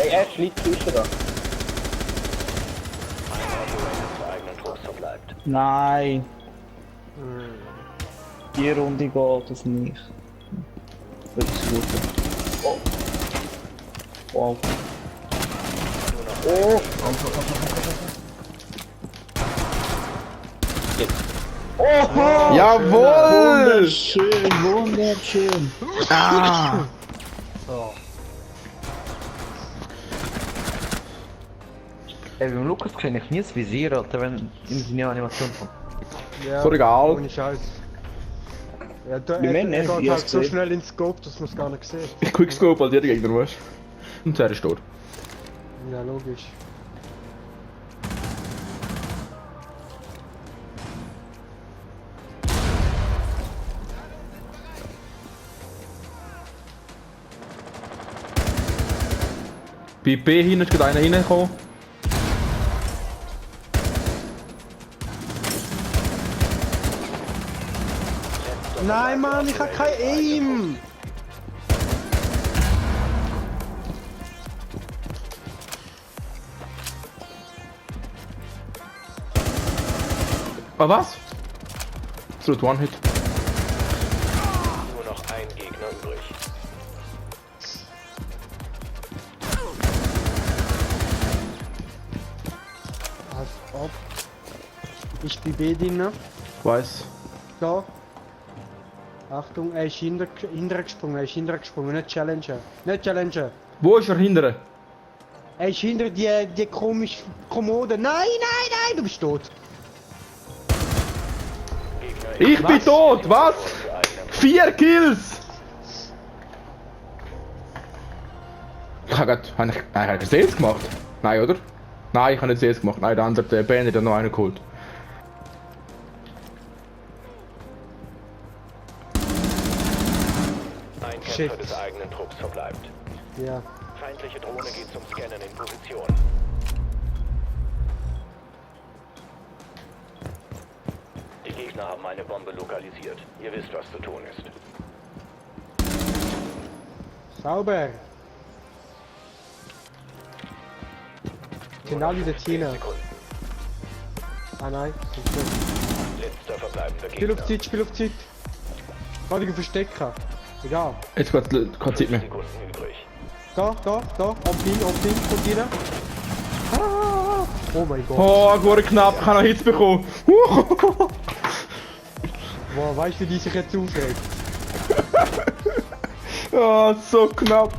Ey, er liegt zwischen da. Nein. Die Runde geht es nicht. Das ist gut. Oh. Wow. Oh. Oho! Jawohl! Wunderschön, wunderschön. Ah! So. Ey, beim Lukas kriege ich nie das Visier, Alter, wenn in seine Animation kommt. Ja, So egal. ohne Scheiß. Ja, da, Wir er müssen geht nicht, halt so gesehen. schnell ins Scope, dass man es gar nicht sieht. Ich quickscope als jeder Gegner, weißt du? Und er ist tot. Ja, logisch. Bei B hinten ist gerade einer reingekommen. Nein, Mann, ich hab kein Aim! Ah, was? Absolut One-Hit. Nur noch ein Gegner übrig. Pass auf. Ich bin B drin. Weiß. Da. Achtung, er ist hintergesprungen, nicht Challenger. Nicht Challenger. Wo ist er hinten? Er ist hinter die komische Kommode. Nein, nein, nein, du bist tot. Ich bin tot! Was? 4 Kills! Ich hab grad... Hab ich Sales gemacht? Nein, oder? Nein, ich habe nicht Sales gemacht. Nein, der andere, der Ben, hat noch einen geholt. Ein Shit. Kämpfer des eigenen Trupps verbleibt. Ja. Feindliche Drohne geht zum Scannen in Position. Die Gegner haben eine Bombe lokalisiert. Ihr wisst, was zu tun ist. Sauber. Genau diese Tina. Sekunden. Ah nein, sind gut. Letzter verbleibender Spiel Gegner. auf Zeit, Spiel auf Zeit. Kann ich verstecken. Egal. Jetzt geht keine Zeit mehr. Sekunden übrig. Da, auf Ding, kommt rein. Ah, oh mein Gott. Oh, wurde knapp. Ich habe noch Hits bekommen. Wow, weißt du, wie die sich jetzt aufregt? Oh, so knapp.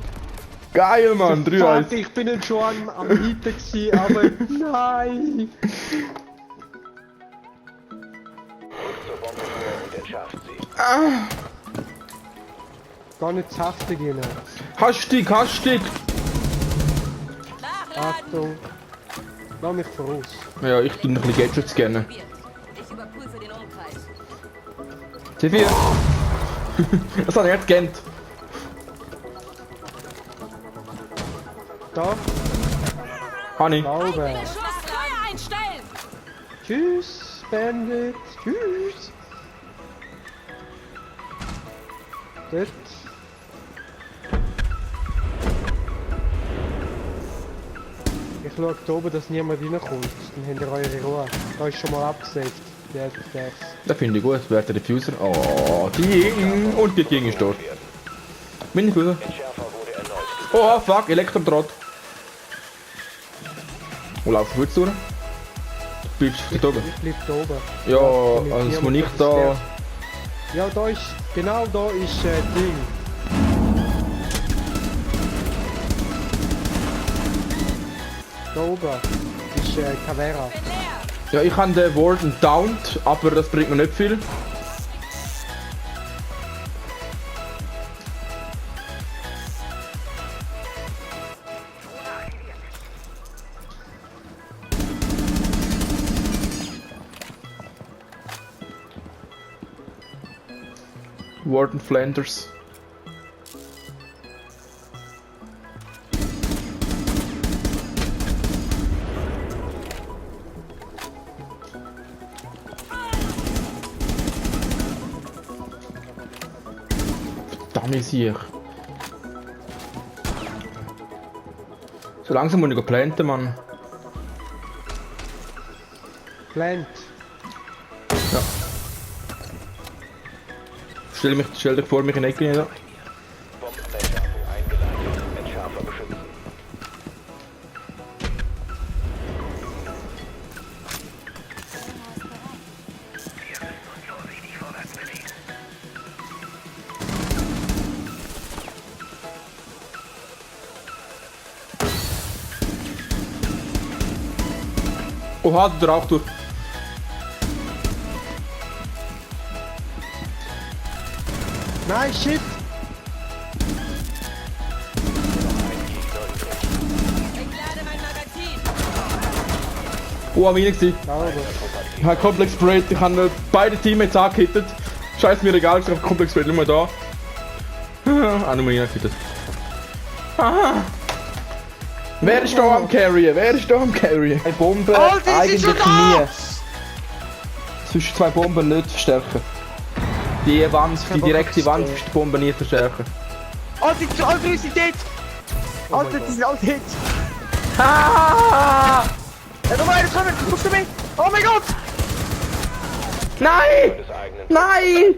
Geil, Mann. 3-1. Fuck, ich bin jetzt schon am Hitten gewesen, aber nein. Zur Bombe vor und entschärft sie. Gar nicht zu heftig gehen. Hastig. Achtung. Lass mich voraus. Ja, ich tue noch ein bisschen Gadgets gerne. Ich überprüfe den Umkreis. C4. Das hat er jetzt gennt. Da, Honey. sauber. Feuer einstellen! Tschüss, Bandit. Tschüss. Dort. Ich schaue da oben, dass niemand reinkommt. Dann habt ihr eure Ruhe. Da ist schon mal abgesaved. Der Das finde ich gut. Wer hat der Diffuser? Oh, die Gegend. Und die Gegend ist tot. Bin ich gut. Entschärfer wurde erneut. Oh, fuck. Elektrodraht. Wo laufst du jetzt durch? Bleibst du da oben? Ich bleib da oben. Ja, damit also niemand wo nicht das da... stört. Ja, da ist, genau da ist Ding. Da oben ist Cavera. Ja, ich habe den Warden downed, aber das bringt mir nicht viel. Warden Flanders. Verdammt, ich. So langsam muss ich planten, Mann. Plant. Ja. Stell dich vor mich in die Ecke nieder. Bombenentschärfung eingeleitet. Entschärfer beschützen. Oha, der raucht durch. Nein, shit! Entlade mein Magazin. Oh, am gewesen. Sauber. Ich habe komplett sprayed, ich habe beide Teammates angehittet. Scheiß mir egal, ich habe komplett sprayed, nur da. Nur ihn angehittet. Ah. Wer ist da am Carry? Wer ist da am Carry? Eine Bombe Oh, die sind eigentlich schon da! nie. Zwischen zwei Bomben nicht verstärken. Die Wand, die direkte Wand ist die Bombe nie verstärken. Alter, die sind dort! Alter, die sind alle dort! Ah! Ja, komm rein, kommst du mit? Oh mein Gott! Nein! Des eigenen Nein!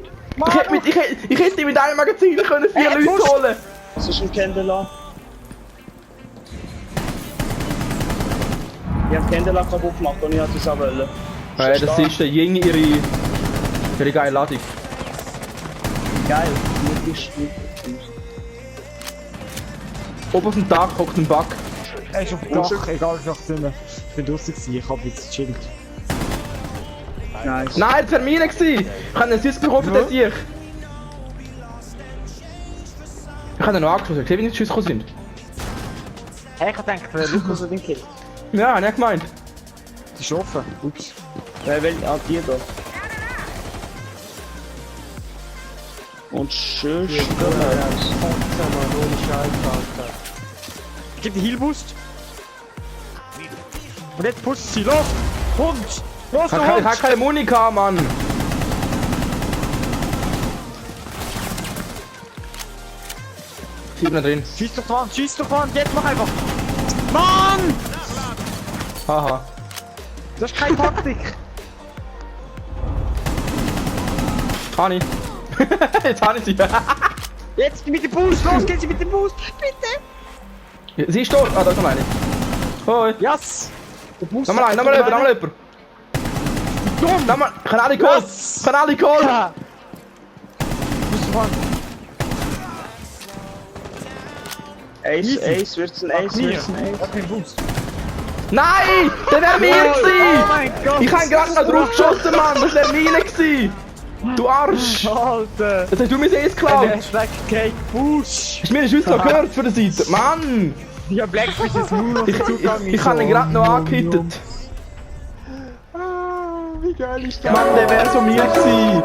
Ich hätte mit einem Magazin können 4 Leute pusht. holen. Das ist ein Candela. Ich hab Candela kaputt gemacht und ich wollte es auch wollen. Das ist der Ying ihre geile Ladung. Geil. Möglichst gut. Oben auf dem Dach hockt ein Bug. Er ist auf dem Dach, egal was ich ich bin draussen gewesen, ich hab jetzt gechillt. Nice. Nein, das war meine gewesen. Ich habe einen Süß bekommen, dass ich. Ich habe ihn noch angeschossen, gesehen, wie die Schüsse gekommen sind. Hey, ich hab gedacht, Lukas hat den Kill. Ja, hab ich gemeint. Die ist offen. Ups. Wer will die da? Und schön Ja, Mann, ohne Scheiß, Alter. Ich geb die Heal-Boost. Und jetzt pusht sie, los! Hund! Los, Ich du habe Hund! keine Monika, Mann. Sieht man drin. Schieß doch die Wand, jetzt mach einfach! Mann! Haha. Das ist keine Taktik! Kann ich. Jetzt habe ich sie. Jetzt mit dem Boost, los geht's mit dem Boost! Bitte! Sie ist tot. Ah, da ist noch eine. Hoi. Yes! Der Boost Nochmal jemand. Dumm! Nochmal. Kann alle geholt. Yes! Kann alle geholt. Ja! Boost fahren! Ace wird's ein Ace, wird's ein Ace. Okay, Boost! Nein! Der wäre mir Oh gewesen! mein Gott! Ich habe gerade noch drauf geschossen, Mann! Das wäre meine gewesen! Du Arsch! Alter! Das hast du mir jetzt geklaut! Hashtag Cake Push! Hast du mir den Schuss noch gehört von der Seite? Mann! Ja, Blackfish ist nur noch zugegangen. Ich habe ihn gerade noch angehittet. Wie geil ist das? Mann, der wäre so mir gewesen!